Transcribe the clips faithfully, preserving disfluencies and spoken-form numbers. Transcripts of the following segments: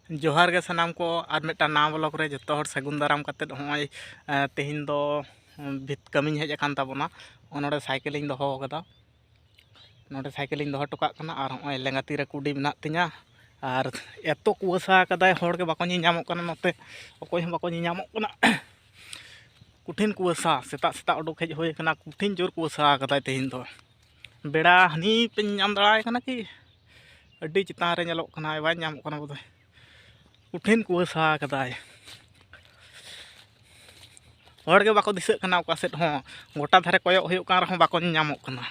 ᱡᱚᱦᱟᱨ ᱜᱮ ᱥᱟᱱᱟᱢ ᱠᱚ, ᱟᱨ ᱢᱤᱫᱴᱟᱝ ᱱᱟᱣᱟ ᱵᱞᱚᱜ ᱨᱮ ᱡᱚᱛᱚ ᱦᱚᱲ ᱥᱟᱹᱜᱩᱱ ᱫᱟᱨᱟᱢ ᱠᱟᱛᱮᱫ, ᱦᱚᱸᱜᱼᱚᱭ, ᱮ, ᱛᱮᱦᱮᱧ ᱫᱚ, ᱩᱸ, ᱵᱷᱤᱛ ᱠᱟᱹᱢᱤᱧ ᱦᱮᱡ ᱟᱠᱟᱱ ᱛᱟᱵᱚᱱᱟ᱾ ᱱᱚᱰᱮ ᱥᱟᱭᱠᱮᱞᱤᱧ ᱫᱚᱦᱚ ᱟᱠᱟᱫᱟ, ᱱᱚᱰᱮ ᱥᱟᱭᱠᱮᱞᱤᱧ ᱫᱚᱦᱚ ᱦᱚᱴᱚ ᱠᱟᱜ ᱠᱟᱱᱟ᱾ ᱟᱨ ᱦᱚᱸᱜᱼᱚᱭ ᱞᱮᱸᱜᱟ ᱛᱤᱨᱮ ᱠᱩᱰᱤ ᱢᱮᱱᱟᱜ ᱛᱤᱧᱟ, ᱟᱨ ᱮᱛᱚ ᱠᱩᱣᱟᱹᱥᱟ ᱟᱠᱟᱫᱟᱭ, ᱦᱚᱲ ᱜᱮ ᱵᱟᱠᱚ ᱧᱮᱞ ᱧᱟᱢᱚᱜ ᱠᱟᱱᱟ ᱱᱚᱛᱮ, ᱚᱠᱚᱭ ᱦᱚᱸ ᱵᱟᱠᱚ ᱧᱮᱞ ᱧᱟᱢᱚᱜ ᱠᱟᱱᱟ᱾ ᱠᱚᱴᱷᱤᱱ ᱠᱩᱣᱟᱹᱥᱟ, ᱥᱮᱛᱟᱜ ᱥᱮᱛᱟᱜ ᱩᱰᱩᱠ ᱦᱮᱡ ᱦᱩᱭ ᱟᱠᱟᱱᱟ, ᱠᱚᱴᱷᱤᱱ ᱡᱳᱨ ᱠᱩᱣᱟᱹᱥᱟ ᱟᱠᱟᱫᱟᱭ ᱛᱮᱦᱮᱧ ᱫᱚ᱾ ᱵᱮᱲᱟ ᱦᱟᱹᱱᱤ ᱯᱮ ᱧᱟᱢ ᱫᱟᱲᱮᱭᱟᱭ ᱠᱟᱱᱟ ᱠᱤ? ᱟᱹᱰᱤ ᱪᱮᱛᱟᱱ ᱨᱮ ᱧᱮᱞᱚᱜ ᱠᱟᱱᱟ, ᱵᱟᱭ ᱧᱟᱢᱚᱜ ᱠᱟᱱᱟ ᱵᱚᱫᱷᱚᱭ᱾ ᱠᱚᱴᱷᱤᱱ ᱠᱩᱣᱟᱹᱥᱟ ᱟᱠᱟᱫᱟᱭ, ᱦᱚᱲ ᱜᱮ ᱵᱟᱠᱚ ᱫᱤᱥᱟᱹᱜ ᱠᱟᱱᱟ ᱚᱠᱟ ᱥᱮᱫ ᱦᱚᱸ᱾ ᱜᱚᱴᱟ ᱫᱷᱟᱨᱮ ᱠᱚᱭᱚᱜ ᱦᱩᱭᱩᱜ ᱠᱟᱱ ᱨᱮᱦᱚᱸ ᱵᱟᱠᱚ ᱧᱮᱞ ᱧᱟᱢᱚᱜ ᱠᱟᱱᱟ᱾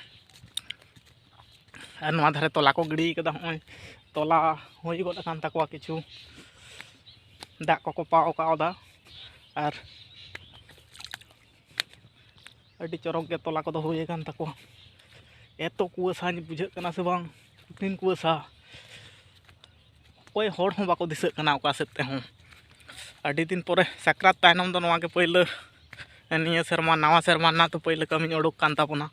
ᱟᱨ ᱱᱚᱣᱟ ᱫᱷᱟᱨᱮ ᱛᱚᱞᱟ ᱠᱚ ᱜᱤᱰᱤ ᱠᱟᱫᱟ, ᱦᱚᱸᱜᱼᱚᱭ ᱛᱚᱞᱟ ᱦᱩᱭ ᱜᱚᱫ ᱟᱠᱟᱱ ᱛᱟᱠᱚᱣᱟ, ᱠᱤᱪᱷᱩ ᱫᱟᱜ ᱠᱚᱠᱚ ᱯᱟᱣ ᱠᱟᱣᱫᱟ᱾ ᱟᱨ ᱟᱹᱰᱤ ᱪᱚᱨᱚᱠ ᱜᱮ ᱛᱚᱞᱟ ᱠᱚᱫᱚ ᱦᱩᱭ ᱟᱠᱟᱱ ᱛᱟᱠᱚᱣᱟ᱾ ᱮᱛᱚ ᱠᱩᱣᱟᱹᱥᱟ ᱵᱩᱡᱷᱟᱹᱜ ᱠᱟᱱᱟ ᱥᱮ ᱵᱟᱝ, ᱠᱚᱴᱷᱤᱱ ᱠᱩᱣᱟᱹᱥᱟ᱾ ᱚᱠᱚᱭ ᱦᱚᱲ ᱦᱚᱸ ᱵᱟᱠᱚ ᱫᱤᱥᱟᱹᱜ ᱠᱟᱱᱟ ᱚᱠᱟ ᱥᱮᱫ ᱛᱮᱦᱚᱸ᱾ ᱟᱹᱰᱤ ᱫᱤᱱ ᱯᱚᱨᱮ, ᱥᱟᱠᱨᱟᱛ ᱛᱟᱭᱱᱚᱢ ᱫᱚ ᱱᱚᱣᱟ ᱜᱮ ᱯᱟᱹᱭᱞᱟᱹ, ᱱᱤᱭᱟᱹ ᱥᱮᱨᱢᱟ, ᱱᱟᱣᱟ ᱥᱮᱨᱢᱟ ᱨᱮᱱᱟᱜ ᱫᱚ ᱯᱟᱹᱭᱞᱟᱹ ᱠᱟᱹᱢᱤᱧ ᱩᱰᱩᱠ ᱠᱟᱱ ᱛᱟᱵᱚᱱᱟ᱾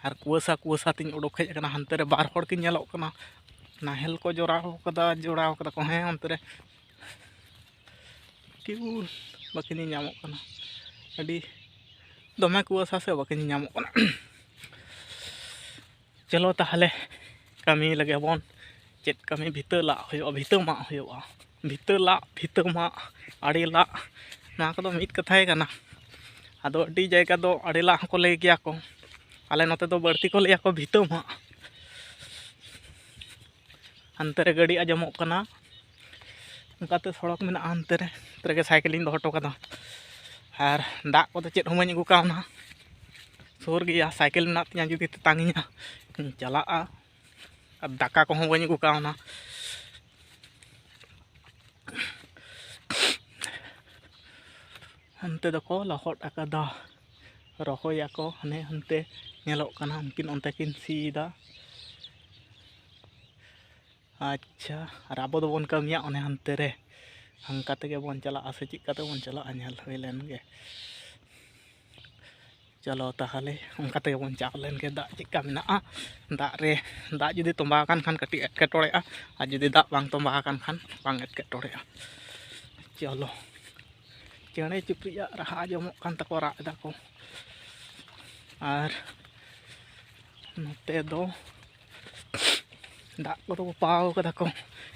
ᱟᱨ ᱠᱩᱣᱟᱹᱥᱟ ᱠᱩᱣᱟᱹᱥᱟ ᱛᱤᱧ ᱩᱰᱩᱠ ᱦᱮᱡ ᱟᱠᱟᱱᱟ᱾ ᱦᱟᱱᱛᱮ ᱨᱮ ᱵᱟᱨ ᱦᱚᱲ ᱠᱤᱱ ᱧᱮᱞᱚᱜ ᱠᱟᱱᱟ, ᱱᱟᱦᱮᱞ ᱠᱚ ᱡᱚᱲᱟᱣ ᱠᱟᱫᱟ, ᱡᱚᱲᱟᱣ ᱠᱟᱫᱟ ᱠᱚ, ᱦᱮᱸ, ᱚᱱᱛᱮ ᱨᱮ ᱠᱮᱣ ᱵᱟᱹᱠᱤᱱ ᱧᱮᱞ ᱧᱟᱢᱚᱜ ᱠᱟᱱᱟ᱾ ᱟᱹᱰᱤ ᱫᱚᱢᱮ ᱠᱩᱣᱟᱹᱥᱟ ᱥᱮ, ᱵᱟᱹᱠᱤᱱ ᱧᱮᱞ ᱧᱟᱢᱚᱜ ᱠᱟᱱᱟ᱾ ᱪᱚᱞᱚ ᱛᱟᱦᱚᱞᱮ ᱠᱟᱹᱢᱤ ᱞᱮᱜᱮ ᱵᱚᱱ᱾ ᱪᱮᱫ ᱠᱟᱹᱢᱤ? ᱵᱷᱤᱛᱟᱹ ᱞᱟᱜ ᱦᱩᱭᱩᱜᱼᱟ, ᱵᱷᱤᱛᱟᱹ ᱢᱟᱜ ᱦᱩᱭᱩᱜᱼᱟ᱾ ᱵᱷᱤᱛᱟᱹ ᱞᱟᱜ, ᱵᱷᱤᱛᱟᱹ ᱢᱟᱜ, ᱟᱲᱮ ᱞᱟᱜ, ᱱᱚᱣᱟ ᱠᱚᱫᱚ ᱢᱤᱫ ᱠᱟᱛᱷᱟ ᱜᱮ ᱠᱟᱱᱟ᱾ ᱟᱫᱚ ᱟᱹᱰᱤ ᱡᱟᱭᱜᱟ ᱫᱚ ᱟᱲᱮ ᱞᱟᱜ ᱦᱚᱸᱠᱚ ᱞᱟᱹᱭ ᱜᱮᱭᱟ ᱠᱚ, ᱟᱞᱮ ᱱᱚᱛᱮ ᱫᱚ ᱵᱟᱹᱲᱛᱤ ᱠᱚ ᱞᱟᱹᱭᱟ ᱠᱚ ᱵᱷᱤᱛᱟᱹ ᱢᱟᱜ᱾ ᱦᱟᱱᱛᱮ ᱨᱮ ᱜᱟᱹᱰᱤ ᱟᱸᱡᱚᱢᱚᱜ ᱠᱟᱱᱟ, ᱚᱱᱠᱟᱛᱮ ᱥᱚᱲᱚᱠ ᱢᱮᱱᱟᱜᱼᱟ ᱦᱟᱱᱛᱮ ᱨᱮ, ᱚᱱᱛᱮ ᱨᱮᱜᱮ ᱥᱟᱭᱠᱮᱞᱤᱧ ᱫᱚᱦᱚ ᱦᱚᱴᱚ ᱠᱟᱫᱟ᱾ ᱟᱨ ᱫᱟᱜ ᱠᱚᱫᱚ ᱪᱮᱫ ᱦᱚᱸ ᱵᱟᱹᱧ ᱟᱹᱜᱩ ᱠᱟᱣᱱᱟ, ᱥᱩᱨ ᱜᱮᱭᱟ, ᱥᱟᱭᱠᱮᱞ ᱢᱮᱱᱟᱜ ᱛᱤᱧᱟ, ᱡᱩᱫᱤ ᱛᱮᱛᱟᱝᱤᱧᱟ ᱤᱧ ᱪᱟᱞᱟᱜᱼᱟ᱾ ᱟᱨ ᱫᱟᱠᱟ ᱠᱚᱦᱚᱸ ᱵᱟᱹᱧ ᱟᱹᱜᱩ ᱠᱟᱣᱱᱟ᱾ ᱦᱟᱱᱛᱮ ᱫᱚᱠᱚ ᱞᱚᱦᱚᱫ ᱟᱠᱟᱫᱟ, ᱨᱚᱦᱚᱭᱟᱠᱚ, ᱦᱟᱱᱮ ᱦᱟᱱᱛᱮ ᱧᱮᱞᱚᱜ ᱠᱟᱱᱟ, ᱩᱱᱠᱤᱱ ᱚᱱᱛᱮ ᱠᱤᱱ ᱥᱤᱭᱮᱫᱟ᱾ ᱟᱪᱪᱷᱟ, ᱟᱨ ᱟᱵᱚ ᱫᱚᱵᱚᱱ ᱠᱟᱹᱢᱤᱭᱟ ᱚᱱᱮ ᱦᱟᱱᱛᱮ ᱨᱮ, ᱦᱟᱱᱠᱟ ᱛᱮᱜᱮ ᱵᱚᱱ ᱪᱟᱞᱟᱜᱼᱟ ᱥᱮ ᱪᱮᱫ ᱠᱟᱛᱮ ᱵᱚᱱ ᱪᱟᱞᱟᱜᱼᱟ, ᱧᱮᱞ ᱦᱩᱭ ᱞᱮᱱ ᱜᱮ᱾ ᱪᱚᱞᱚ ᱛᱟᱦᱚᱞᱮ ᱚᱱᱠᱟ ᱛᱮᱜᱮ ᱵᱚᱱ ᱪᱟᱞᱟᱣ ᱞᱮᱱ ᱜᱮ᱾ ᱫᱟᱜ ᱪᱮᱫᱠᱟ ᱢᱮᱱᱟᱜᱼᱟ, ᱫᱟᱜ ᱨᱮ, ᱫᱟᱜ ᱡᱩᱫᱤ ᱛᱚᱸᱵᱟ ᱟᱠᱟᱱ ᱠᱷᱟᱱ ᱠᱟᱹᱴᱤᱡ ᱮᱴᱠᱮᱴᱚᱬᱮᱜᱼᱟ, ᱟᱨ ᱡᱩᱫᱤ ᱫᱟᱜ ᱵᱟᱝ ᱛᱚᱸᱵᱟ ᱟᱠᱟᱱ ᱠᱷᱟᱱ ᱵᱟᱝ ᱮᱴᱠᱮᱴᱚᱬᱮᱜᱼᱟ᱾ ᱪᱚᱞᱚ, ᱪᱮᱬᱮ ᱪᱤᱯᱨᱩᱡᱟᱜ ᱨᱟᱦᱟ ᱟᱸᱡᱚᱢᱚᱜ ᱠᱟᱱ ᱛᱟᱠᱚᱣᱟ, ᱨᱟᱜ ᱮᱫᱟ ᱠᱚ᱾ ᱟᱨ ᱱᱚᱛᱮ ᱫᱚ ᱫᱟᱜ ᱠᱚᱫᱚ ᱠᱚ ᱯᱟᱣ ᱠᱟᱫᱟ ᱠᱚ,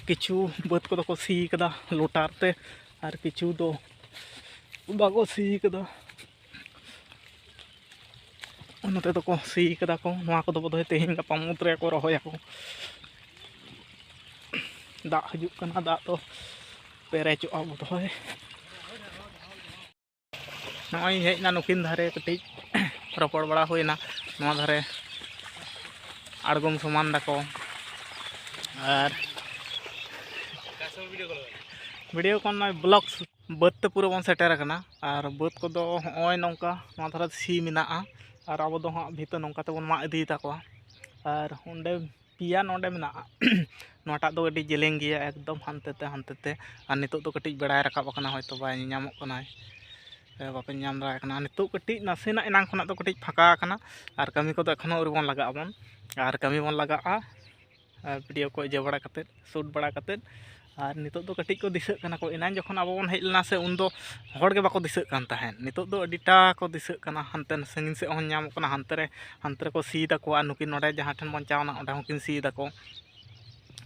ᱠᱤᱪᱷᱩ ᱵᱟᱹᱫᱽ ᱠᱚᱫᱚ ᱠᱚ ᱥᱤ ᱠᱟᱫᱟ ᱞᱚᱴᱟᱨ ᱛᱮ, ᱟᱨ ᱠᱤᱪᱷᱩ ᱫᱚ ᱵᱟᱠᱚ ᱥᱤ ᱠᱟᱫᱟ᱾ ᱱᱚᱛᱮ ᱫᱚᱠᱚ ᱥᱤ ᱠᱟᱫᱟ ᱠᱚ, ᱱᱚᱣᱟ ᱠᱚᱫᱚ ᱵᱳᱫᱷᱚᱭ ᱛᱮᱦᱮᱧ ᱜᱟᱯᱟ ᱢᱩᱫᱽ ᱨᱮᱠᱚ ᱨᱚᱦᱚᱭᱟᱠᱚ᱾ ᱫᱟᱜ ᱦᱤᱡᱩᱜ ᱠᱟᱱᱟ, ᱫᱟᱜ ᱫᱚ ᱯᱮᱨᱮᱡᱚᱜᱼᱟ ᱵᱳᱫᱷᱚᱭ᱾ ᱱᱚᱜᱼᱚᱭ ᱦᱮᱡ ᱮᱱᱟ ᱱᱩᱠᱤᱱ ᱫᱷᱟᱨᱮ, ᱠᱟᱹᱴᱤᱡ ᱨᱚᱯᱚᱲ ᱵᱟᱲᱟ ᱦᱩᱭᱱᱟ᱾ ᱱᱚᱣᱟ ᱫᱷᱟᱨᱮ ᱟᱬᱜᱚᱢ ᱥᱚᱢᱟᱱ ᱫᱟᱠᱚ᱾ ᱟᱨ ᱵᱷᱤᱰᱤᱭᱳ ᱠᱚ ᱱᱚᱜᱼᱚᱭ ᱵᱞᱚᱜ ᱵᱟᱹᱫᱽ ᱛᱮ ᱯᱩᱨᱟᱹ ᱵᱚᱱ ᱥᱮᱴᱮᱨ ᱟᱠᱟᱱᱟ᱾ ᱟᱨ ᱵᱟᱹᱫᱽ ᱠᱚᱫᱚ ᱦᱚᱸᱜᱼᱚᱭ ᱱᱚᱝᱠᱟ ᱱᱚᱣᱟ ᱫᱷᱟᱨᱮ ᱥᱤ ᱢᱮᱱᱟᱜᱼᱟ᱾ ᱟᱨ ᱟᱵᱚ ᱫᱚ ᱦᱟᱸᱜ ᱵᱷᱤᱛᱟᱹ ᱱᱚᱝᱠᱟ ᱛᱮᱵᱚᱱ ᱢᱟᱜ ᱤᱫᱤᱭ ᱛᱟᱠᱚᱣᱟ᱾ ᱟᱨ ᱚᱸᱰᱮ ᱯᱮᱭᱟ ᱱᱚᱰᱮ ᱢᱮᱱᱟᱜᱼᱟ᱾ ᱱᱚᱣᱟᱴᱟᱜ ᱫᱚ ᱟᱹᱰᱤ ᱡᱮᱞᱮᱧ ᱜᱮᱭᱟ, ᱮᱠᱫᱚᱢ ᱦᱟᱱᱛᱮ ᱛᱮ ᱦᱟᱱᱛᱮ ᱛᱮ᱾ ᱟᱨ ᱱᱤᱛᱚᱜ ᱫᱚ ᱠᱟᱹᱴᱤᱡ ᱵᱮᱲᱟᱭ ᱨᱟᱠᱟᱵ ᱟᱠᱟᱱᱟ, ᱦᱚᱭᱛᱳ ᱵᱟᱭ ᱧᱮᱧᱟᱢᱚᱜ ᱠᱟᱱᱟᱭ, ᱥᱮ ᱵᱟᱯᱮ ᱧᱟᱢ ᱫᱟᱲᱮᱭᱟᱜ ᱠᱟᱱᱟ᱾ ᱱᱤᱛᱚᱜ ᱠᱟᱹᱴᱤᱡ ᱱᱟᱥᱮᱱᱟᱜ ᱮᱱᱟᱝ ᱠᱷᱚᱱᱟᱜ ᱫᱚ ᱠᱟᱹᱴᱤᱡ ᱯᱷᱟᱸᱠᱟ ᱟᱠᱟᱱᱟ᱾ ᱟᱨ ᱠᱟᱹᱢᱤ ᱠᱚᱫᱚ ᱮᱠᱷᱚᱱᱳ ᱟᱹᱣᱨᱤ ᱵᱚᱱ ᱞᱟᱜᱟᱜ ᱟᱵᱚᱱ᱾ ᱟᱨ ᱠᱟᱹᱢᱤ ᱵᱚᱱ ᱞᱟᱜᱟᱜᱼᱟ, ᱟᱨ ᱵᱷᱤᱰᱤᱭᱳ ᱠᱚ ᱤᱭᱟᱹ ᱵᱟᱲᱟ ᱠᱟᱛᱮᱫ, ᱥᱩᱴ ᱵᱟᱲᱟ ᱠᱟᱛᱮᱫ᱾ ᱟᱨ ᱱᱤᱛᱚᱜ ᱫᱚ ᱠᱟᱹᱴᱤᱡ ᱠᱚ ᱫᱤᱥᱟᱹᱜ ᱠᱟᱱᱟ ᱠᱚ᱾ ᱮᱱᱟᱝ ᱡᱚᱠᱷᱚᱱ ᱟᱵᱚ ᱵᱚᱱ ᱦᱮᱡ ᱞᱮᱱᱟ ᱥᱮ, ᱩᱱᱫᱚ ᱦᱚᱲ ᱜᱮ ᱵᱟᱠᱚ ᱫᱤᱥᱟᱹᱜ ᱠᱟᱱ ᱛᱟᱦᱮᱸᱫ᱾ ᱱᱤᱛᱚᱜ ᱫᱚ ᱟᱹᱰᱤᱴᱟ ᱠᱚ ᱫᱤᱥᱟᱹᱜ ᱠᱟᱱᱟ, ᱦᱟᱱᱛᱮ ᱥᱟᱺᱜᱤᱧ ᱥᱮᱫ ᱦᱚᱸ ᱧᱟᱢᱚᱜ ᱠᱟᱱᱟ, ᱦᱟᱱᱛᱮ ᱨᱮ, ᱦᱟᱱᱛᱮ ᱨᱮᱠᱚ ᱥᱤᱭ ᱫᱟᱠᱚ᱾ ᱟᱨ ᱱᱩᱠᱤᱱ ᱱᱚᱰᱮ ᱡᱟᱦᱟᱸ ᱴᱷᱮᱱ ᱵᱚᱱ ᱪᱟᱣᱱᱟ, ᱚᱸᱰᱮ ᱦᱚᱸᱠᱤᱱ ᱥᱤᱭ ᱫᱟᱠᱚ᱾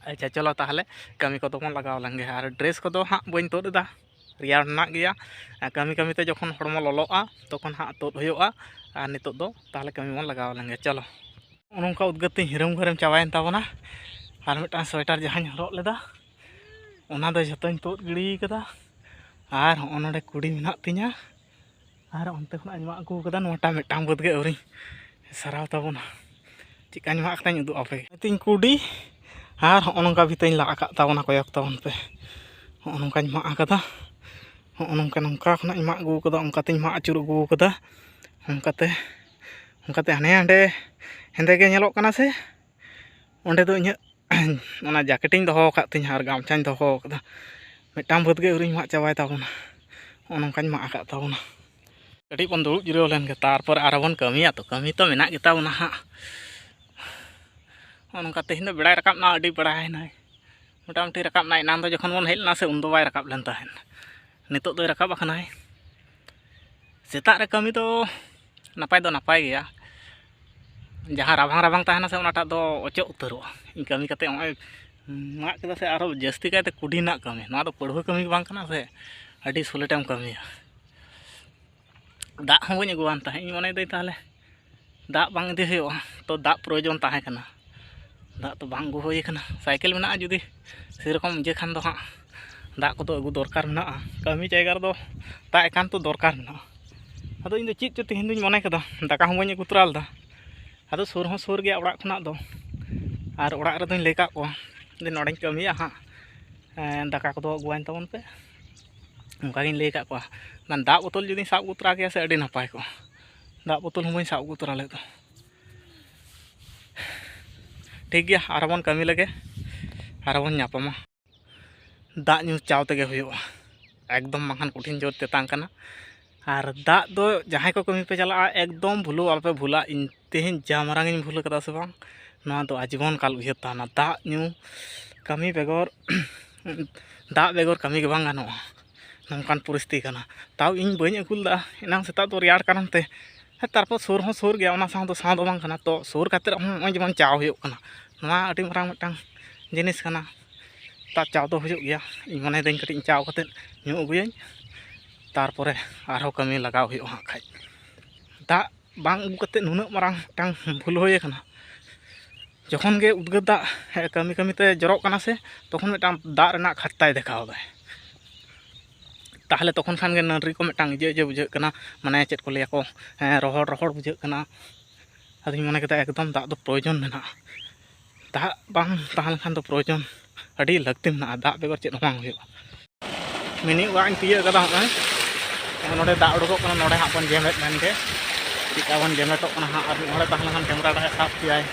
ᱟᱪᱪᱷᱟ, ᱪᱚᱞᱚ ᱛᱟᱦᱚᱞᱮ ᱠᱟᱹᱢᱤ ᱠᱚᱫᱚ ᱵᱚᱱ ᱞᱟᱜᱟᱣ ᱞᱮᱱ ᱜᱮ᱾ ᱟᱨ ᱰᱨᱮᱥ ᱠᱚᱫᱚ ᱦᱟᱸᱜ ᱵᱟᱹᱧ ᱛᱩᱫ ᱮᱫᱟ, ᱨᱮᱭᱟᱲ ᱢᱮᱱᱟᱜ ᱜᱮᱭᱟ᱾ ᱟᱨ ᱠᱟᱹᱢᱤ ᱠᱟᱹᱢᱤᱛᱮ ᱡᱚᱠᱷᱚᱱ ᱦᱚᱲᱢᱚ ᱞᱚᱞᱚᱜᱼᱟ, ᱛᱚᱠᱷᱚᱱ ᱦᱟᱸᱜ ᱛᱩᱫ ᱦᱩᱭᱩᱜᱼᱟ᱾ ᱟᱨ ᱱᱤᱛᱚᱜ ᱫᱚ ᱛᱟᱦᱚᱞᱮ ᱠᱟᱹᱢᱤ ᱵᱚᱱ ᱞᱟᱜᱟᱣ ᱞᱮᱱ ᱜᱮ᱾ ᱪᱚᱞᱚ᱾ ᱱᱚᱜᱼᱚ ᱱᱚᱝᱠᱟ ᱩᱫᱽᱜᱟᱹᱨ ᱛᱤᱧ ᱦᱤᱨᱚᱢ ᱜᱷᱟᱹᱨᱚᱢ ᱪᱟᱵᱟᱭᱮᱱ ᱛᱟᱵᱚᱱᱟ᱾ ᱟᱨ ᱢᱤᱫᱴᱟᱝ ᱥᱳᱭᱮᱴᱟᱨ ᱡᱟᱦᱟᱸᱧ ᱦᱚᱨᱚᱜ ᱞᱮᱫᱟ, ᱚᱱᱟ ᱫᱚ ᱡᱷᱚᱛᱚᱧ ᱛᱩᱫ ᱜᱤᱰᱤ ᱠᱟᱫᱟ᱾ ᱟᱨ ᱦᱚᱸᱜᱼᱚ ᱱᱚᱰᱮ ᱠᱩᱰᱤ ᱢᱮᱱᱟᱜ ᱛᱤᱧᱟᱹ᱾ ᱟᱨ ᱚᱱᱛᱮ ᱠᱷᱚᱱᱟᱜ ᱤᱧ ᱢᱟᱜ ᱟᱹᱜᱩ ᱠᱟᱫᱟ ᱱᱚᱣᱟᱴᱟᱜ ᱢᱤᱫᱴᱟᱝ ᱵᱟᱹᱫᱽ ᱜᱮ ᱟᱹᱣᱨᱤᱧ ᱥᱟᱨᱟᱣ ᱛᱟᱵᱚᱱᱟ᱾ ᱪᱮᱫᱠᱟᱧ ᱢᱟᱜ ᱠᱟᱫᱟᱧ ᱩᱫᱩᱜ ᱟᱯᱮ ᱜᱮ᱾ ᱛᱤᱧ ᱠᱩᱰᱤ ᱟᱨ ᱦᱚᱸᱜᱼᱚ ᱱᱚᱝᱠᱟ ᱵᱷᱤᱛᱟᱹᱧ ᱞᱟᱜ ᱟᱠᱟᱫ ᱛᱟᱵᱚᱱᱟ, ᱠᱚᱭᱚᱜ ᱛᱟᱵᱚᱱ ᱯᱮ᱾ ᱦᱚᱸᱜᱼᱚ ᱱᱚᱝᱠᱟᱧ ᱢᱟᱜ ᱟᱠᱟᱫᱟ᱾ ᱦᱚᱸᱜᱼᱚ ᱱᱚᱝᱠᱟ, ᱱᱚᱝᱠᱟ ᱠᱷᱚᱱᱟᱜ ᱤᱧ ᱢᱟᱜ ᱟᱹᱜᱩ ᱠᱟᱫᱟ, ᱚᱱᱠᱟᱛᱮᱧ ᱢᱟᱜ ᱟᱹᱪᱩᱨ ᱟᱹᱜᱩ ᱠᱟᱫᱟ᱾ ᱚᱱᱠᱟᱛᱮ, ᱚᱱᱠᱟᱛᱮ ᱦᱟᱱᱮ ᱦᱟᱸᱰᱮ ᱦᱮᱸᱫᱮ ᱜᱮ ᱧᱮᱞᱚᱜ ᱠᱟᱱᱟ ᱥᱮ, ᱚᱸᱰᱮ ᱫᱚ ᱤᱧᱟᱹᱜ ᱚᱱᱟ ᱡᱟᱠᱮᱴᱤᱧ ᱫᱚᱦᱚ ᱟᱠᱟᱫ ᱛᱤᱧᱟᱹ ᱟᱨ ᱜᱟᱢᱪᱷᱟᱧ ᱫᱚᱦᱚ ᱟᱠᱟᱫᱟ᱾ ᱢᱤᱫᱴᱟᱝ ᱵᱟᱹᱫᱽ ᱜᱮ ᱟᱹᱣᱨᱤᱧ ᱢᱟᱜ ᱪᱟᱵᱟᱭ ᱛᱟᱵᱚᱱᱟ᱾ ᱦᱚᱸᱜᱼᱚ ᱱᱚᱝᱠᱟᱧ ᱢᱟᱜ ᱟᱠᱟᱫ ᱛᱟᱵᱚᱱᱟ᱾ ᱠᱟᱹᱴᱤᱡ ᱵᱚᱱ ᱫᱩᱲᱩᱵ ᱡᱤᱨᱟᱹᱣ ᱞᱮᱱ ᱜᱮ, ᱛᱟᱨᱯᱚᱨᱮ ᱟᱨᱦᱚᱸ ᱵᱚᱱ ᱠᱟᱹᱢᱤᱭᱟ᱾ ᱛᱚ, ᱠᱟᱹᱢᱤ ᱛᱚ ᱢᱮᱱᱟᱜ ᱜᱮᱛᱟ ᱵᱚᱱᱟ ᱦᱟᱸᱜ᱾ ᱱᱚᱜᱼᱚ ᱱᱚᱝᱠᱟ ᱛᱮᱦᱮᱧ ᱫᱚ ᱵᱮᱲᱟᱭ ᱨᱟᱠᱟᱵ ᱮᱱᱟ, ᱟᱹᱰᱤ ᱵᱮᱲᱟᱭᱮᱱᱟᱭ᱾ ᱢᱚᱴᱟᱢᱩᱴᱤ ᱨᱟᱠᱟᱵ ᱮᱱᱟ, ᱮᱱᱟᱱ ᱫᱚ ᱡᱚᱠᱷᱚᱱ ᱵᱚᱱ ᱦᱮᱡ ᱞᱮᱱᱟ ᱥᱮ, ᱩᱱᱫᱚ ᱵᱟᱭ ᱨᱟᱠᱟᱵ ᱞᱮᱱ ᱛᱟᱦᱮᱸᱫ᱾ ᱱᱤᱛᱚᱜ ᱫᱚᱭ ᱨᱟᱠᱟᱵ ᱟᱠᱟᱱᱟᱭ᱾ ᱥᱮᱛᱟᱜ ᱨᱮ ᱠᱟᱹᱢᱤ ᱫᱚ ᱱᱟᱯᱟᱭ ᱫᱚ ᱱᱟᱯᱟᱭ ᱜᱮᱭᱟ᱾ ᱡᱟᱦᱟᱸ ᱨᱟᱵᱟᱝ ᱨᱟᱵᱟᱝ ᱛᱟᱦᱮᱱᱟ ᱥᱮ, ᱚᱱᱟᱴᱟᱜ ᱫᱚ ᱚᱪᱚᱜ ᱩᱛᱟᱹᱨᱚᱜᱼᱟ᱾ ᱤᱧ ᱠᱟᱹᱢᱤ ᱠᱟᱛᱮ ᱱᱚᱜᱼᱚᱭ ᱢᱟᱜ ᱠᱮᱫᱟ ᱥᱮ, ᱟᱨᱦᱚᱸ ᱡᱟᱹᱥᱛᱤ ᱠᱟᱭᱛᱮ ᱠᱩᱰᱤ ᱨᱮᱱᱟᱜ ᱠᱟᱹᱢᱤ᱾ ᱱᱚᱣᱟ ᱫᱚ ᱯᱟᱹᱲᱦᱩᱣᱟᱹ ᱠᱟᱹᱢᱤ ᱵᱟᱝ ᱠᱟᱱᱟ ᱥᱮ, ᱟᱹᱰᱤ ᱥᱚᱞᱮᱴᱮᱢ ᱠᱟᱹᱢᱤᱭᱟ᱾ ᱫᱟᱜ ᱦᱚᱸ ᱵᱟᱹᱧ ᱟᱹᱜᱩᱣᱟᱱ ᱛᱟᱦᱮᱸᱫ᱾ ᱤᱧ ᱢᱚᱱᱮᱭᱮᱫᱟᱹᱧ ᱛᱟᱦᱚᱞᱮ ᱫᱟᱜ ᱵᱟᱝ ᱤᱫᱤ ᱦᱩᱭᱩᱜᱼᱟ, ᱛᱚ ᱫᱟᱜ ᱯᱨᱚᱭᱳᱡᱚᱱ ᱛᱟᱦᱮᱸ ᱠᱟᱱᱟ᱾ ᱫᱟᱜ ᱛᱚ ᱵᱟᱝ ᱟᱹᱜᱩ ᱦᱩᱭ ᱠᱟᱱᱟ᱾ ᱥᱟᱭᱠᱮᱞ ᱢᱮᱱᱟᱜᱼᱟ, ᱡᱩᱫᱤ ᱥᱮᱨᱚᱠᱚᱢ ᱤᱭᱟᱹ ᱠᱷᱟᱱ ᱫᱚ ᱦᱟᱸᱜ ᱫᱟᱜ ᱠᱚᱫᱚ ᱟᱹᱜᱩ ᱫᱚᱨᱠᱟᱨ ᱢᱮᱱᱟᱜᱼᱟ᱾ ᱠᱟᱹᱢᱤ ᱡᱟᱭᱜᱟ ᱨᱮᱫᱚ ᱫᱟᱜ ᱮᱠᱟᱱᱛᱚ ᱫᱚᱨᱠᱟᱨ ᱢᱮᱱᱟᱜᱼᱟ᱾ ᱟᱫᱚ ᱤᱧ ᱫᱚ ᱪᱮᱫ ᱪᱚ ᱛᱮᱦᱮᱧ ᱫᱚᱧ ᱢᱚᱱᱮ ᱠᱮᱫᱟ, ᱫᱟᱠᱟ ᱦᱚᱸ ᱵᱟᱹᱧ ᱟᱹᱜᱩ ᱛᱚᱨᱟ ᱞᱮᱫᱟ᱾ ᱟᱫᱚ ᱥᱩᱨ ᱦᱚᱸ ᱥᱩᱨ ᱜᱮᱭᱟ ᱚᱲᱟᱜ ᱠᱷᱚᱱᱟᱜ ᱫᱚ, ᱟᱨ ᱚᱲᱟᱜ ᱨᱮᱫᱚᱧ ᱞᱟᱹᱭ ᱠᱟᱜ ᱠᱚᱣᱟ ᱡᱮ ᱱᱚᱰᱮᱧ ᱠᱟᱹᱢᱤᱭᱟ ᱦᱟᱸᱜ, ᱮᱸ, ᱫᱟᱠᱟ ᱠᱚᱫᱚ ᱟᱹᱜᱩᱣᱟᱹᱧ ᱛᱟᱵᱚᱱ ᱯᱮ, ᱚᱱᱠᱟᱜᱤᱧ ᱞᱟᱹᱭ ᱠᱟᱜ ᱠᱚᱣᱟ᱾ ᱢᱟᱱᱮ ᱫᱟᱜ ᱵᱳᱛᱚᱞ ᱡᱩᱫᱤᱧ ᱥᱟᱵ ᱟᱹᱜᱩ ᱛᱚᱨᱟ ᱠᱮᱭᱟ ᱥᱮ, ᱟᱹᱰᱤ ᱱᱟᱯᱟᱭ ᱠᱚᱜᱼᱟ᱾ ᱫᱟᱜ ᱵᱳᱛᱚᱞ ᱦᱚᱸ ᱵᱟᱹᱧ ᱥᱟᱵ ᱟᱹᱜᱩ ᱛᱚᱨᱟ ᱞᱮᱫ ᱫᱚ᱾ ᱴᱷᱤᱠ ᱜᱮᱭᱟ, ᱟᱨᱦᱚᱸ ᱵᱚᱱ ᱠᱟᱹᱢᱤ ᱞᱮᱜᱮ, ᱟᱨᱦᱚᱸ ᱵᱚᱱ ᱧᱟᱯᱟᱢᱟ᱾ ᱫᱟᱜ ᱧᱩ ᱪᱟᱣ ᱛᱮᱜᱮ ᱦᱩᱭᱩᱜᱼᱟ, ᱮᱠᱫᱚᱢ ᱵᱟᱝᱠᱷᱟᱱ ᱠᱚᱴᱷᱤᱱ ᱡᱳᱨ ᱛᱮᱛᱟᱝ ᱠᱟᱱᱟ᱾ ᱟᱨ ᱫᱟᱜ ᱫᱚ ᱡᱟᱦᱟᱸᱭ ᱠᱚ ᱠᱟᱹᱢᱤ ᱯᱮ ᱪᱟᱞᱟᱜᱼᱟ, ᱮᱠᱫᱚᱢ ᱵᱷᱩᱞᱟᱹᱣ ᱟᱞᱚᱯᱮ ᱵᱷᱩᱞᱟ᱾ ᱤᱧ ᱛᱮᱦᱮᱧ ᱡᱟ ᱢᱟᱨᱟᱝ ᱤᱧ ᱵᱷᱩᱞ ᱠᱟᱫᱟ ᱥᱮ ᱵᱟᱝ, ᱱᱚᱣᱟ ᱫᱚ ᱟᱡᱤᱵᱚᱱ ᱠᱟᱞ ᱩᱭᱦᱟᱹᱨ ᱛᱟᱦᱮᱱᱟ᱾ ᱫᱟᱜ ᱧᱩ, ᱠᱟᱹᱢᱤ ᱵᱮᱜᱚᱨ ᱫᱟᱜ ᱵᱮᱜᱚᱨ ᱠᱟᱹᱢᱤ ᱜᱮ ᱵᱟᱝ ᱜᱟᱱᱚᱜᱼᱟ, ᱱᱚᱝᱠᱟᱱ ᱯᱚᱨᱤᱥᱛᱷᱤᱛᱤ ᱠᱟᱱᱟ᱾ ᱛᱟᱣ ᱤᱧ ᱵᱟᱹᱧ ᱟᱹᱜᱩ ᱞᱮᱫᱟ, ᱮᱱᱟᱝ ᱥᱮᱛᱟᱜ ᱫᱚ ᱨᱮᱭᱟᱲ ᱠᱟᱨᱚᱱ ᱛᱮ᱾ ᱦᱮᱸ, ᱛᱟᱨᱯᱚᱨ ᱥᱩᱨ ᱦᱚᱸ ᱥᱩᱨ ᱜᱮᱭᱟ, ᱚᱱᱟ ᱥᱟᱶ ᱫᱚ ᱥᱟᱶ ᱫᱚ ᱵᱟᱝ ᱠᱟᱱᱟ᱾ ᱛᱚ ᱥᱩᱨ ᱠᱟᱛᱮᱫ ᱦᱚᱸ ᱱᱚᱜᱼᱚᱭ ᱡᱮᱢᱚᱱ ᱪᱟᱣ ᱦᱩᱭᱩᱜ ᱠᱟᱱᱟ, ᱱᱚᱣᱟ ᱟᱹᱰᱤ ᱢᱟᱨᱟᱝ ᱢᱤᱫᱴᱟᱝ ᱡᱤᱱᱤᱥ ᱠᱟᱱᱟ᱾ ᱫᱟᱜ ᱪᱟᱣ ᱫᱚ ᱦᱩᱭᱩᱜ ᱜᱮᱭᱟ᱾ ᱤᱧ ᱢᱚᱱᱮᱭᱮᱫᱟᱹᱧ ᱠᱟᱹᱴᱤᱡ ᱤᱧ ᱪᱟᱣ ᱠᱟᱛᱮᱫ ᱧᱩ ᱟᱹᱜᱩᱭᱟᱹᱧ, ᱛᱟᱨᱯᱚᱨᱮ ᱟᱨᱦᱚᱸ ᱠᱟᱹᱢᱤ ᱞᱟᱜᱟᱣ ᱦᱩᱭᱩᱜᱼᱟ ᱦᱟᱸᱜ ᱠᱷᱟᱡ᱾ ᱫᱟᱜ ᱵᱟᱝ ᱟᱹᱜᱩ ᱠᱟᱛᱮᱫ ᱱᱩᱱᱟᱹᱜ ᱢᱟᱨᱟᱝ ᱢᱤᱫᱴᱟᱝ ᱵᱷᱩᱞ ᱦᱩᱭ ᱟᱠᱟᱱᱟ᱾ ᱡᱚᱠᱷᱚᱱ ᱜᱮ ᱩᱫᱽᱜᱟᱹᱨ ᱫᱟᱜ, ᱦᱮᱸ, ᱠᱟᱹᱢᱤ ᱠᱟᱹᱢᱤᱛᱮ ᱡᱚᱨᱚᱜ ᱠᱟᱱᱟ ᱥᱮ, ᱛᱚᱠᱷᱚᱱ ᱢᱤᱫᱴᱟᱝ ᱫᱟᱜ ᱨᱮᱱᱟᱜ ᱠᱷᱟᱴᱛᱟᱭ ᱫᱮᱠᱷᱟᱣ ᱫᱟᱭ᱾ ᱛᱟᱦᱚᱞᱮ ᱛᱚᱠᱷᱚᱱ ᱠᱷᱟᱱ ᱜᱮ ᱱᱟᱹᱰᱨᱤ ᱠᱚ ᱢᱤᱫᱴᱟᱝ ᱤᱭᱟᱹ ᱤᱭᱟᱹ ᱵᱩᱡᱷᱟᱹᱜ ᱠᱟᱱᱟ, ᱢᱟᱱᱮ ᱪᱮᱫ ᱠᱚ ᱞᱟᱹᱭᱟᱠᱚ, ᱦᱮᱸ, ᱨᱚᱦᱚᱲ ᱨᱚᱦᱚᱲ ᱵᱩᱡᱷᱟᱹᱜ ᱠᱟᱱᱟ᱾ ᱟᱫᱚᱧ ᱢᱚᱱᱮ ᱠᱮᱫᱟ, ᱮᱠᱫᱚᱢ ᱫᱟᱜ ᱫᱚ ᱯᱨᱚᱭᱳᱡᱚᱱ ᱢᱮᱱᱟᱜᱼᱟ᱾ ᱫᱟᱜ ᱵᱟᱝ ᱛᱟᱦᱮᱸ ᱞᱮᱱᱠᱷᱟᱱ ᱫᱚ ᱯᱨᱚᱭᱳᱡᱚᱱ ᱟᱹᱰᱤ ᱞᱟᱹᱠᱛᱤ ᱢᱮᱱᱟᱜᱼᱟ, ᱫᱟᱜ ᱵᱮᱜᱚᱨ ᱪᱮᱫ ᱦᱚᱸ ᱵᱟᱝ ᱦᱩᱭᱩᱜᱼᱟ᱾ ᱢᱤᱱᱤ ᱚᱲᱟᱜ ᱤᱧ ᱛᱤᱭᱟᱹᱜ ᱠᱟᱫᱟ ᱦᱚᱸᱜᱼᱚᱭ᱾ ᱱᱚᱜᱼᱚᱭ ᱱᱚᱰᱮ ᱫᱟᱜ ᱩᱰᱩᱠᱚᱜ ᱠᱟᱱᱟ, ᱱᱚᱰᱮ ᱦᱟᱸᱜ ᱵᱚᱱ ᱡᱮᱢᱮᱫ ᱞᱮᱱ ᱜᱮ᱾ ᱪᱮᱫᱠᱟ ᱵᱚᱱ ᱡᱮᱢᱮᱫᱚᱜ ᱠᱟᱱᱟ ᱦᱟᱸᱜ, ᱟᱨ ᱢᱤᱫ ᱦᱚᱲᱮ ᱛᱟᱦᱮᱸ ᱞᱮᱱᱠᱷᱟᱱ ᱠᱮᱢᱮᱨᱟ ᱨᱮ ᱥᱟᱵ ᱠᱮᱭᱟᱭ᱾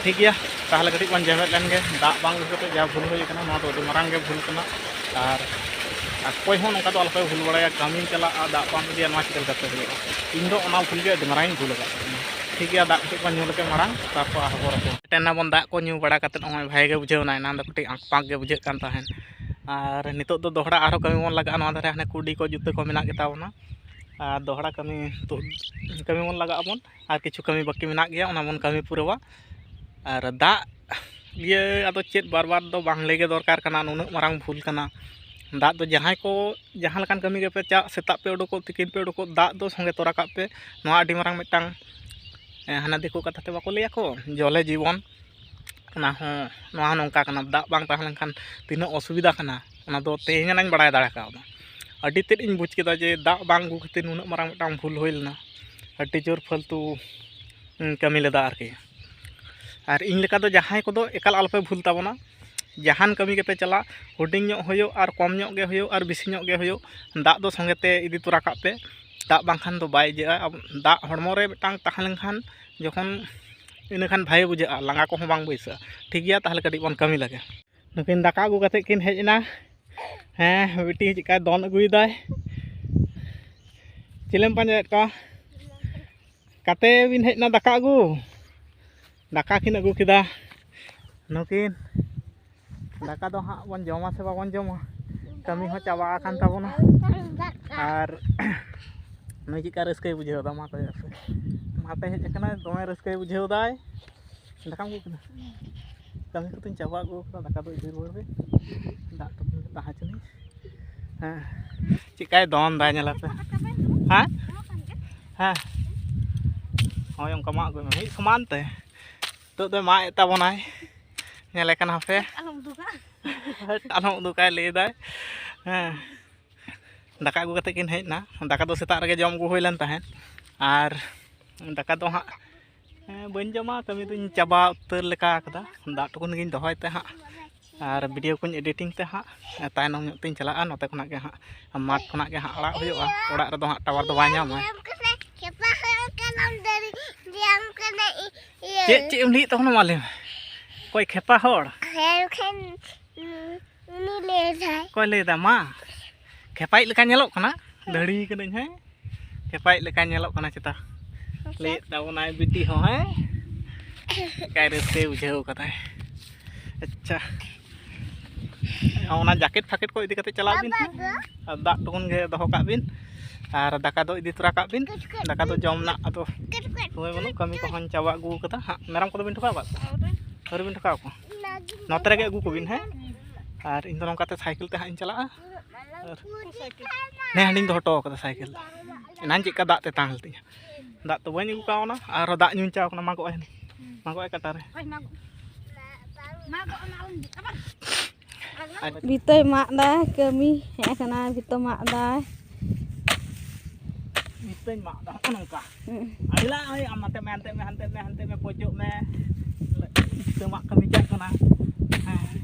ᱴᱷᱤᱠ ᱜᱮᱭᱟ, ᱛᱟᱦᱚᱞᱮ ᱠᱟᱹᱴᱤᱡ ᱵᱚᱱ ᱡᱮᱢᱮᱫ ᱞᱮᱱ ᱜᱮ᱾ ᱫᱟᱜ ᱵᱟᱝ ᱟᱹᱜᱩ ᱠᱟᱛᱮ ᱡᱟ ᱵᱷᱩᱞ ᱦᱩᱭ ᱠᱟᱱᱟ, ᱱᱚᱣᱟ ᱫᱚ ᱟᱹᱰᱤ ᱢᱟᱨᱟᱝ ᱜᱮ ᱵᱷᱩᱞ ᱠᱟᱱᱟ᱾ ᱟᱨ ᱚᱠᱚᱭ ᱦᱚᱸ ᱱᱚᱝᱠᱟ ᱫᱚ ᱟᱞᱚᱯᱮ ᱵᱷᱩᱞ ᱵᱟᱲᱟᱭᱟ, ᱠᱟᱹᱢᱤᱢ ᱪᱟᱞᱟᱜᱼᱟ, ᱫᱟᱜ ᱵᱟᱢ ᱤᱫᱤᱭᱟ, ᱱᱚᱣᱟ ᱪᱤᱠᱟᱹ ᱞᱮᱠᱟᱛᱮ ᱦᱩᱭᱩᱜᱼᱟ? ᱤᱧ ᱫᱚ ᱚᱱᱟ ᱵᱷᱩᱞ ᱜᱮ ᱟᱹᱰᱤ ᱢᱟᱨᱟᱝ ᱤᱧ ᱵᱷᱩᱞ ᱟᱠᱟᱫ ᱛᱟᱵᱚᱱᱟ᱾ ᱴᱷᱤᱠ ᱜᱮᱭᱟ, ᱫᱟᱜ ᱠᱟᱹᱴᱤᱡ ᱵᱚᱱ ᱧᱩ ᱞᱮᱜᱮ ᱢᱟᱲᱟᱝ, ᱛᱟᱨᱯᱚᱨ ᱟᱨᱦᱚᱸ ᱨᱚᱯᱚᱲ᱾ ᱥᱮᱴᱮᱨ ᱱᱟᱵᱚᱱ, ᱫᱟᱜ ᱠᱚ ᱧᱩ ᱵᱟᱲᱟ ᱠᱟᱛᱮᱫ ᱱᱚᱜᱼᱚᱭ ᱵᱷᱟᱜᱮ ᱜᱮ ᱵᱩᱡᱷᱟᱹᱣ ᱮᱱᱟ, ᱮᱱᱟᱱ ᱫᱚ ᱠᱟᱹᱴᱤᱡ ᱟᱸᱠ ᱯᱟᱸᱠ ᱜᱮ ᱵᱩᱡᱷᱟᱹᱜ ᱠᱟᱱ ᱛᱟᱦᱮᱸᱫ᱾ ᱟᱨ ᱱᱤᱛᱚᱜ ᱫᱚ ᱫᱚᱦᱲᱟ ᱟᱨᱦᱚᱸ ᱠᱟᱹᱢᱤ ᱵᱚᱱ ᱞᱟᱜᱟᱜᱼᱟ᱾ ᱱᱚᱣᱟ ᱫᱷᱟᱨᱮ ᱦᱟᱱᱮ ᱠᱩᱰᱤ ᱠᱚ ᱡᱩᱛᱟᱹ ᱠᱚ ᱢᱮᱱᱟᱜ ᱜᱮᱛᱟ ᱵᱚᱱᱟ, ᱟᱨ ᱫᱚᱦᱲᱟ ᱠᱟᱹᱢᱤ ᱱᱤᱛᱚᱜ ᱠᱟᱹᱢᱤ ᱵᱚᱱ ᱞᱟᱜᱟᱜ ᱟᱵᱚᱱ᱾ ᱟᱨ ᱠᱤᱪᱷᱩ ᱠᱟᱹᱢᱤ ᱵᱟᱹᱠᱤ ᱢᱮᱱᱟᱜ ᱜᱮᱭᱟ, ᱚᱱᱟ ᱵᱚᱱ ᱠᱟᱹᱢᱤ ᱯᱩᱨᱟᱹᱣᱟ᱾ ᱟᱨ ᱫᱟᱜ ᱤᱭᱟᱹ ᱟᱫᱚ ᱪᱮᱫ ᱵᱟᱨ ᱵᱟᱨ ᱫᱚ ᱵᱟᱝ ᱞᱟᱹᱭ ᱜᱮ ᱫᱚᱨᱠᱟᱨ ᱠᱟᱱᱟ, ᱱᱩᱱᱟᱹᱜ ᱢᱟᱨᱟᱝ ᱵᱷᱩᱞ ᱠᱟᱱᱟ᱾ ᱫᱟᱜ ᱫᱚ ᱡᱟᱦᱟᱸᱭ ᱠᱚ ᱡᱟᱦᱟᱸ ᱞᱮᱠᱟᱱ ᱠᱟᱹᱢᱤ ᱜᱮᱯᱮ ᱪᱟᱜ, ᱥᱮᱛᱟᱜ ᱯᱮ ᱩᱰᱩᱠᱚᱜ, ᱛᱤᱠᱤᱱ ᱯᱮ ᱩᱰᱩᱠᱚᱜ, ᱫᱟᱜ ᱫᱚ ᱥᱚᱸᱜᱮ ᱛᱚᱨᱟ ᱠᱟᱜ ᱯᱮ᱾ ᱱᱚᱣᱟ ᱟᱹᱰᱤ ᱢᱟᱨᱟᱝ ᱢᱤᱫᱴᱟᱝ, ᱮ, ᱦᱟᱱᱟ ᱫᱤᱠᱩ ᱠᱟᱛᱷᱟ ᱛᱮ ᱵᱟᱠᱚ ᱞᱟᱹᱭᱟ ᱠᱚ, ᱡᱚᱞᱮ ᱡᱤᱵᱚᱱ, ᱚᱱᱟ ᱦᱚᱸ, ᱱᱚᱣᱟ ᱦᱚᱸ ᱱᱚᱝᱠᱟ ᱠᱟᱱᱟ᱾ ᱫᱟᱜ ᱵᱟᱝ ᱛᱟᱦᱮᱸ ᱞᱮᱱᱠᱷᱟᱱ ᱛᱤᱱᱟᱹᱜ ᱚᱥᱩᱵᱤᱫᱷᱟ ᱠᱟᱱᱟ, ᱚᱱᱟ ᱫᱚ ᱛᱮᱦᱮᱧ ᱟᱱᱟᱧ ᱵᱟᱲᱟᱭ ᱫᱟᱲᱮ ᱠᱟᱣᱫᱟ᱾ ᱟᱹᱰᱤ ᱛᱮᱫ ᱤᱧ ᱵᱩᱡᱽ ᱠᱮᱫᱟ ᱡᱮ ᱫᱟᱜ ᱵᱟᱝ ᱟᱹᱜᱩ ᱠᱷᱟᱹᱛᱤᱨ ᱱᱩᱱᱟᱹᱜ ᱢᱟᱨᱟᱝ ᱢᱤᱫᱴᱟᱝ ᱵᱷᱩᱞ ᱦᱩᱭ ᱞᱮᱱᱟ, ᱟᱹᱰᱤ ᱡᱳᱨ ᱯᱷᱟᱹᱞᱛᱩ, ᱩᱸ, ᱠᱟᱹᱢᱤ ᱞᱮᱫᱟ ᱟᱨᱠᱤ᱾ ᱟᱨ ᱤᱧ ᱞᱮᱠᱟ ᱫᱚ ᱡᱟᱦᱟᱸᱭ ᱠᱚᱫᱚ ᱮᱠᱟᱞ ᱟᱞᱚᱯᱮ ᱵᱷᱩᱞ ᱛᱟᱵᱚᱱᱟ, ᱡᱟᱦᱟᱱ ᱠᱟᱹᱢᱤ ᱜᱮᱯᱮ ᱪᱟᱞᱟᱜ, ᱦᱩᱰᱤᱧ ᱧᱚᱜ ᱦᱩᱭᱩᱜ ᱟᱨ ᱠᱚᱢ ᱧᱚᱜ ᱜᱮ ᱦᱩᱭᱩᱜ ᱟᱨ ᱵᱮᱥᱤ ᱧᱚᱜ ᱜᱮ ᱦᱩᱭᱩᱜ, ᱫᱟᱜ ᱫᱚ ᱥᱚᱸᱜᱮ ᱛᱮ ᱤᱫᱤ ᱛᱚᱨᱟ ᱠᱟᱜ ᱯᱮ᱾ ᱫᱟᱜ ᱵᱟᱝᱠᱷᱟᱱ ᱫᱚ ᱵᱟᱭ ᱤᱭᱟᱹᱜᱼᱟ᱾ ᱟᱵᱚ, ᱫᱟᱜ ᱦᱚᱲᱢᱚ ᱨᱮ ᱢᱤᱫᱴᱟᱝ ᱛᱟᱦᱮᱸ ᱞᱮᱱᱠᱷᱟᱱ ᱡᱚᱠᱷᱚᱱ, ᱤᱱᱟᱹᱠᱷᱟᱱ ᱵᱷᱟᱜᱮ ᱵᱩᱡᱷᱟᱹᱜᱼᱟ, ᱞᱟᱸᱜᱟ ᱠᱚᱦᱚᱸ ᱵᱟᱝ ᱵᱟᱹᱭᱥᱟᱹᱜᱼᱟ᱾ ᱴᱷᱤᱠ ᱜᱮᱭᱟ, ᱛᱟᱦᱚᱞᱮ ᱠᱟᱹᱴᱤᱡ ᱵᱚᱱ ᱠᱟᱹᱢᱤ ᱞᱮᱜᱮ᱾ ᱱᱩᱠᱤᱱ ᱫᱟᱠᱟ ᱟᱹᱜᱩ ᱠᱟᱛᱮᱫ ᱠᱤᱱ ᱦᱮᱡ ᱮᱱᱟ᱾ ᱦᱮᱸ, ᱵᱤᱴᱤ ᱪᱮᱫᱠᱟᱭ ᱫᱚᱱ ᱟᱹᱜᱩᱭᱮᱫᱟᱭ᱾ ᱪᱤᱞᱤᱢ ᱯᱟᱸᱡᱟᱭᱮᱫ ᱠᱚᱣᱟ? ᱠᱟᱛᱮ ᱵᱤᱱ ᱦᱮᱡ ᱮᱱᱟ ᱫᱟᱠᱟ ᱟᱹᱜᱩ? ᱫᱟᱠᱟ ᱠᱤᱱ ᱟᱹᱜᱩ ᱠᱮᱫᱟ ᱱᱩᱠᱤᱱ᱾ ᱫᱟᱠᱟ ᱫᱚ ᱦᱟᱸᱜ ᱵᱚᱱ ᱡᱚᱢᱟ ᱥᱮ ᱵᱟᱵᱚᱱ ᱡᱚᱢᱟ, ᱠᱟᱹᱢᱤ ᱦᱚᱸ ᱪᱟᱵᱟ ᱟᱠᱟᱱ ᱛᱟᱵᱚᱱᱟ᱾ ᱟᱨ ᱱᱩᱭ ᱪᱮᱫᱠᱟ ᱨᱟᱹᱥᱠᱟᱹᱭ ᱵᱩᱡᱷᱟᱹᱣ ᱮᱫᱟ, ᱢᱟ ᱠᱚᱭᱚᱜ ᱯᱮ᱾ ᱢᱟᱴᱷᱮ ᱦᱮᱡ ᱟᱠᱟᱱᱟᱭ, ᱫᱚᱢᱮ ᱨᱟᱹᱥᱠᱟᱹᱭ ᱵᱩᱡᱷᱟᱹᱣ ᱮᱫᱟᱭ᱾ ᱫᱟᱠᱟᱢ ᱟᱹᱜᱩ ᱠᱮᱫᱟ? ᱠᱟᱹᱢᱤ ᱠᱚᱫᱚᱧ ᱪᱟᱵᱟ ᱟᱹᱜᱩ ᱠᱟᱫᱟ, ᱫᱟᱠᱟ ᱫᱚ ᱤᱫᱤ ᱨᱩᱣᱟᱹᱲ ᱯᱮ᱾ ᱫᱟᱜ ᱴᱩᱠᱩᱱ ᱠᱟᱛᱮ ᱛᱟᱦᱮᱸ ᱦᱚᱪᱚᱱᱤᱡ᱾ ᱦᱮᱸ, ᱪᱮᱫᱠᱟᱭ ᱫᱚᱱ ᱫᱟᱭ ᱧᱮᱞ ᱯᱮ᱾ ᱦᱮᱸ? ᱦᱮᱸ᱾ ᱦᱳᱭ, ᱚᱱᱠᱟ ᱢᱟᱜ ᱟᱹᱜᱩᱭ ᱢᱮ, ᱢᱤᱫ ᱥᱚᱢᱟᱱ ᱛᱮ᱾ ᱱᱤᱛᱚᱜ ᱫᱚᱭ ᱢᱟᱜ ᱮᱫ ᱛᱟᱵᱚᱱᱟᱭ, ᱧᱮᱞᱮ ᱠᱟᱱᱟ ᱯᱮ᱾ ᱟᱞᱚᱢ ᱩᱫᱩᱜᱟ᱾ ᱟᱞᱚᱢ ᱩᱫᱩᱜᱟᱭ ᱞᱟᱹᱭ ᱫᱟᱭ᱾ ᱦᱮᱸ, ᱫᱟᱠᱟ ᱟᱹᱜᱩ ᱠᱟᱛᱮ ᱠᱤᱱ ᱦᱮᱡ ᱮᱱᱟ᱾ ᱫᱟᱠᱟ ᱫᱚ ᱥᱮᱛᱟᱜ ᱨᱮᱜᱮ ᱡᱚᱢ ᱟᱹᱜᱩ ᱦᱩᱭ ᱞᱮᱱ ᱛᱟᱦᱮᱸᱫ, ᱟᱨ ᱫᱟᱠᱟ ᱫᱚ ᱦᱟᱸᱜ, ᱦᱮᱸ, ᱵᱟᱹᱧ ᱡᱚᱢᱟ, ᱠᱟᱹᱢᱤ ᱫᱚᱧ ᱪᱟᱵᱟ ᱩᱛᱟᱹᱨ ᱞᱮᱠᱟ ᱠᱟᱫᱟ᱾ ᱫᱟᱜ ᱴᱩᱠᱩᱱ ᱜᱤᱧ ᱫᱚᱦᱚᱭ ᱛᱮ ᱦᱟᱸᱜ, ᱟᱨ video ᱠᱚᱧ editing ᱛᱮ ᱦᱟᱸᱜ ᱛᱟᱭᱱᱚᱢ ᱧᱚᱜ ᱛᱤᱧ ᱪᱟᱞᱟᱜᱼᱟ᱾ ᱱᱚᱛᱮ ᱠᱷᱚᱱᱟᱜ ᱜᱮ ᱦᱟᱸᱜ ᱢᱟᱴᱷ ᱠᱷᱚᱱᱟᱜ ᱜᱮ ᱦᱟᱸᱜ ᱟᱲᱟᱜ ᱦᱩᱭᱩᱜᱼᱟ, ᱚᱲᱟᱜ ᱨᱮᱫᱚ ᱦᱟᱸᱜ tower ᱫᱚ ᱵᱟᱭ ᱧᱟᱢᱟ᱾ ᱪᱮᱫ, ᱪᱮᱫ ᱮᱢ ᱞᱟᱹᱭᱮᱫ ᱛᱟᱵᱚᱱᱟ, ᱢᱟ ᱞᱟᱹᱭ ᱢᱮ᱾ ᱚᱠᱚᱭ ᱠᱷᱮᱯᱟ ᱦᱚᱲ? ᱦᱮᱸ, ᱵᱟᱠᱷᱟᱱ, ᱩᱱᱤ ᱞᱟᱹᱭ ᱫᱟᱭ᱾ ᱚᱠᱚᱭ ᱞᱟᱹᱭ ᱫᱟ, ᱢᱟ? ᱠᱷᱮᱯᱟᱭᱤᱡ ᱞᱮᱠᱟ ᱧᱮᱞᱚᱜ ᱠᱟᱱᱟ᱾ ᱫᱟᱹᱲᱤ ᱠᱟᱹᱱᱟᱹᱧ, ᱦᱮᱸ, ᱠᱷᱮᱯᱟᱭᱤᱡ ᱞᱮᱠᱟ ᱧᱮᱞᱚᱜ ᱠᱟᱱᱟ ᱪᱮᱛᱟ᱾ ᱞᱟᱹᱭᱮᱫ ᱛᱟᱵᱚᱱᱟᱭ ᱵᱤᱴᱤ ᱦᱚᱸ, ᱦᱮᱸ, ᱮᱠᱟᱭ ᱨᱟᱹᱥᱠᱟᱹᱭ ᱵᱩᱡᱷᱟᱹᱣ ᱠᱟᱫᱟᱭ᱾ ᱟᱪᱪᱷᱟ, ᱚᱱᱟ ᱡᱟᱠᱮᱴ ᱯᱷᱟᱠᱮᱴ ᱠᱚ ᱤᱫᱤ ᱠᱟᱛᱮ ᱪᱟᱞᱟᱜ ᱵᱤᱱ, ᱦᱮᱸ, ᱟᱨ ᱫᱟᱜ ᱴᱩᱠᱩᱱ ᱜᱮ ᱫᱚᱦᱚ ᱠᱟᱜ ᱵᱤᱱ, ᱟᱨ ᱫᱟᱠᱟ ᱫᱚ ᱤᱫᱤ ᱛᱚᱨᱟ ᱠᱟᱜ ᱵᱤᱱ᱾ ᱫᱟᱠᱟ ᱫᱚ ᱡᱚᱢ ᱨᱮᱱᱟᱜ ᱟᱫᱚ ᱥᱚᱢᱚᱭ ᱵᱟᱹᱱᱩᱜ, ᱠᱟᱹᱢᱤ ᱠᱚᱦᱚᱸᱧ ᱪᱟᱵᱟ ᱟᱹᱜᱩ ᱠᱟᱫᱟ ᱦᱟᱸᱜ᱾ ᱢᱮᱨᱚᱢ ᱠᱚᱫᱚ ᱵᱤᱱ ᱴᱷᱚᱠᱟᱣ ᱟᱠᱟᱫ ᱠᱚᱣᱟ? ᱟᱹᱣᱨᱤ ᱵᱤᱱ ᱴᱷᱚᱠᱟᱣ ᱠᱚᱣᱟ? ᱱᱚᱛᱮ ᱨᱮᱜᱮ ᱟᱹᱜᱩ ᱠᱚᱵᱤᱱ, ᱦᱮᱸ᱾ ᱟᱨ ᱤᱧ ᱫᱚ ᱱᱚᱝᱠᱟᱛᱮ ᱥᱟᱭᱠᱮᱞ ᱛᱮ ᱦᱟᱸᱜ ᱤᱧ ᱪᱟᱞᱟᱜᱼᱟ᱾ ᱟᱨ ᱦᱮᱸ, ᱦᱟᱸᱰᱮᱧ ᱫᱚᱦᱚ ᱦᱚᱴᱚ ᱠᱟᱫᱟ ᱥᱟᱭᱠᱮᱞ ᱫᱚ᱾ ᱮᱱᱟᱝ ᱪᱮᱫ ᱞᱮᱠᱟ ᱫᱟᱜ ᱛᱮᱛᱟᱝ ᱞᱤᱫᱤᱧᱟ, ᱫᱟᱜ ᱛᱚ ᱵᱟᱹᱧ ᱟᱹᱜᱩ ᱠᱟᱣᱱᱟ, ᱟᱨᱦᱚᱸ ᱫᱟᱜ ᱧᱩᱧ ᱪᱟᱣ ᱠᱟᱱᱟ᱾ ᱢᱟᱜᱚᱜ ᱟᱭ, ᱢᱟᱜᱚᱜ ᱟᱭ ᱠᱟᱴᱟ ᱨᱮ᱾ ᱵᱷᱤᱛᱟᱹᱭ ᱢᱟᱜ ᱫᱟᱭ, ᱠᱟᱹᱢᱤ ᱦᱮᱡ ᱟᱠᱟᱱᱟ, ᱵᱷᱤᱛᱟᱹ ᱢᱟᱜ ᱫᱟᱭ᱾ ᱵᱷᱤᱛᱟᱹᱧ ᱢᱟᱜ ᱫᱟ ᱦᱚᱸᱜᱼᱚ ᱱᱚᱝᱠᱟ᱾ ᱦᱩᱸ᱾ ᱟᱹᱰᱤ ᱞᱟᱝ, ᱳᱭ, ᱟᱢ ᱦᱟᱱᱛᱮ ᱢᱮ, ᱦᱟᱱᱛᱮ ᱢᱮ, ᱦᱟᱱᱛᱮ ᱢᱮ, ᱦᱟᱱᱛᱮ ᱢᱮ, ᱯᱚᱪᱚᱜ ᱢᱮ᱾ ᱵᱷᱤᱛᱟᱹ ᱢᱟᱜ ᱠᱟᱹᱢᱤ ᱪᱟᱜ ᱠᱟᱱᱟ᱾ ᱦᱮᱸ᱾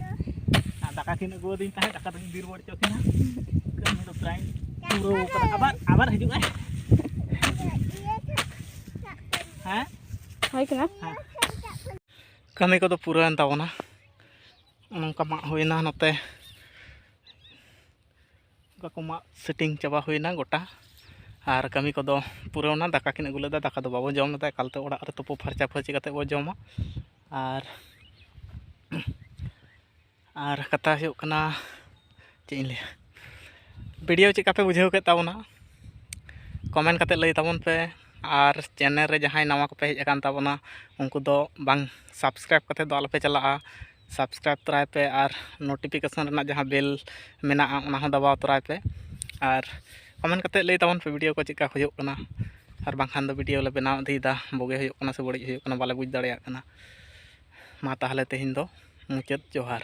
ᱟᱨ ᱫᱟᱠᱟ ᱠᱤᱱ ᱟᱹᱜᱩ ᱟᱹᱫᱤᱧ ᱛᱟᱦᱮᱸᱫ, ᱫᱟᱠᱟ ᱫᱚᱧ ᱤᱫᱤ ᱨᱩᱣᱟᱹᱲ ᱦᱚᱪᱚ ᱠᱤᱱᱟ᱾ ᱠᱟᱹᱢᱤ ᱫᱚ ᱯᱨᱟᱭ ᱯᱩᱨᱟᱹᱣ ᱠᱟᱱᱟ᱾ ᱟᱵᱟᱨ, ᱟᱵᱟᱨ ᱦᱤᱡᱩᱜ ᱟᱭ᱾ ᱦᱮᱸ? ᱦᱩᱭ ᱠᱟᱱᱟ᱾ ᱦᱮᱸ᱾ ᱠᱟᱹᱢᱤ ᱠᱚᱫᱚ ᱯᱩᱨᱟᱹᱣᱮᱱ ᱛᱟᱵᱚᱱᱟ᱾ ᱱᱚᱝᱠᱟ ᱢᱟᱜ ᱦᱩᱭᱱᱟ ᱱᱚᱛᱮ᱾ ᱚᱱᱠᱟ ᱠᱚ ᱢᱟᱜ setting ᱪᱟᱵᱟ ᱦᱩᱭᱱᱟ ᱜᱚᱴᱟ᱾ ᱟᱨ ᱠᱟᱹᱢᱤ ᱠᱚᱫᱚ ᱯᱩᱨᱟᱹᱣᱱᱟ᱾ ᱫᱟᱠᱟ ᱠᱤᱱ ᱟᱹᱜᱩ ᱞᱮᱫᱟ, ᱫᱟᱠᱟ ᱫᱚ ᱵᱟᱵᱚ ᱡᱚᱢ ᱞᱮᱫᱟ, ᱮᱠᱟᱞᱛᱮ ᱚᱲᱟᱜ ᱨᱮ ᱛᱩᱯᱩ ᱯᱷᱟᱨᱪᱟ ᱯᱷᱟᱹᱨᱪᱤ ᱠᱟᱛᱮᱫ ᱵᱚ ᱡᱚᱢᱟ᱾ ᱟᱨ, ᱟᱨ ᱠᱟᱛᱷᱟ ᱦᱩᱭᱩᱜ ᱠᱟᱱᱟ, ᱪᱮᱫ ᱤᱧ ᱞᱟᱹᱭᱟ, video ᱪᱮᱫ ᱞᱮᱠᱟ ᱯᱮ ᱵᱩᱡᱷᱟᱹᱣ ᱠᱮᱫ ᱛᱟᱵᱚᱱᱟ? Comment ᱠᱟᱛᱮᱫ ᱞᱟᱹᱭ ᱛᱟᱵᱚᱱ ᱯᱮ᱾ ᱟᱨ channel ᱨᱮ ᱡᱟᱦᱟᱸᱭ ᱱᱟᱣᱟ ᱠᱚᱯᱮ ᱦᱮᱡ ᱟᱠᱟᱱ ᱛᱟᱵᱚᱱᱟ, ᱩᱱᱠᱩ ᱫᱚ ᱵᱟᱝ subscribe ᱠᱟᱛᱮᱫ ᱫᱚ ᱟᱞᱚᱯᱮ ᱪᱟᱞᱟᱜᱼᱟ᱾ Subscribe ᱛᱚᱨᱟᱭ ᱯᱮ ᱟᱨ notification ᱨᱮᱱᱟᱜ ᱡᱟᱦᱟᱸ bell ᱢᱮᱱᱟᱜᱼᱟ, ᱚᱱᱟ ᱦᱚᱸ ᱫᱟᱵᱟᱣ ᱛᱚᱨᱟᱭ ᱯᱮ᱾ ᱟᱨ comment ᱠᱟᱛᱮᱫ ᱞᱟᱹᱭ ᱛᱟᱵᱚᱱ ᱯᱮ video ᱠᱚ ᱪᱮᱫ ᱞᱮᱠᱟ ᱦᱩᱭᱩᱜ ᱠᱟᱱᱟ, ᱟᱨ ᱵᱟᱝᱠᱷᱟᱱ ᱫᱚ video ᱞᱮ ᱵᱮᱱᱟᱣ ᱤᱫᱤᱭᱮᱫᱟ, ᱵᱩᱜᱤ ᱦᱩᱭᱩᱜ ᱠᱟᱱᱟ ᱥᱮ ᱵᱟᱹᱲᱤᱡ ᱦᱩᱭᱩᱜ ᱠᱟᱱᱟ, ᱵᱟᱞᱮ ᱵᱩᱡᱽ ᱫᱟᱲᱮᱭᱟᱜ ᱠᱟᱱᱟ᱾ ᱢᱟ ᱛᱟᱦᱚᱞᱮ ᱛᱮᱦᱮᱧ ᱫᱚ ᱢᱩᱪᱟᱹᱫ, ᱡᱚᱦᱟᱨ᱾